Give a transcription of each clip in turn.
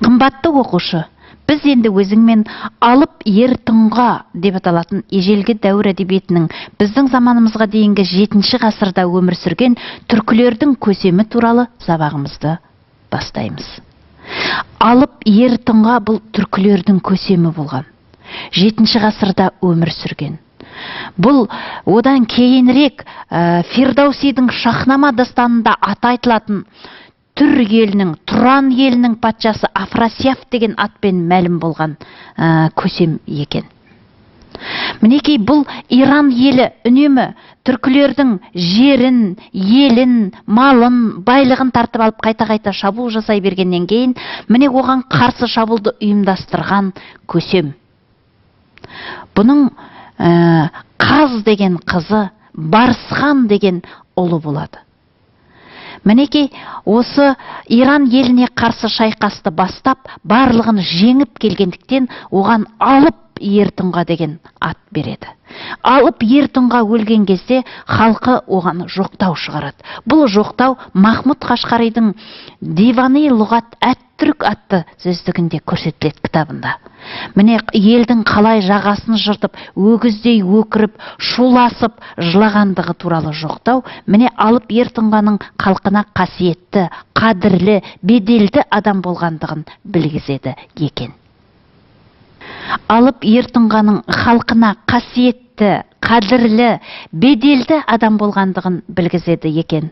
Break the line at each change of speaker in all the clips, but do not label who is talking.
Қымбатты оқушы, біз енді өзіңмен Алып Ер Тұңға деп аталатын ежелгі дәуір әдебиетінің біздің заманымызға дейінгі 7 ғасырда өмір сүрген түркілердің көсемі туралы сабағымызды бастаймыз. Алып Ер Тұңға бұл түркілердің көсемі болған. 7 ғасырда өмір сүрген. Бұл одан кейінірек Фирдаусидің Шахнама дастанында аты айтылатын Түр елінің, Тұран елінің патшасы Афрасияв деген атпен мәлім болған көсем екен. Мінекей, бұл Иран елі үнемі түркілердің жерін, елін, малын, байлығын тартып алып, қайта-қайта шабуыл жасай бергеннен кейін, міне, оған қарсы шабуылды ұйымдастырған көсем. Бұның Қаз деген қызы, Барысхан деген ұлы болады. Мінекей, осы Иран еліне қарсы шайқасты бастап, барлығын жеңіп келгендіктен, оған Алып Ер Тұңға деген ат береді. Алып Ер Тұңға өлген кезде халқы оған жоқтау шығарады. Бұл жоқтау Махмұд Қашқаридың Дивани лұғат әт түрк атты сөздігінде көрсетіледі, кітабында. Міне, елдің қалай жағасын жыртып, өгіздей өкіріп, шуласып жылағандығы туралы жоқтау, міне, Алып Ер Тұңғаның халқына қасиетті, қадірлі, беделді адам болғандығын білгізеді екен. Алып Ер Тұңғаның халқына қасиетті, қадірлі, беделді адам болғандығын білгізеді екен.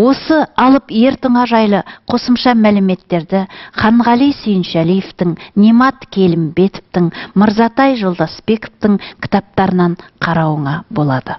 Осы Алып Ер Тұңға жайлы қосымша мәліметтерді Ханғали Сүйіншәлиевтің, Немат Келімбетовтің, Мырзатай Жолдасбековтің кітаптарынан қарауыңа болады.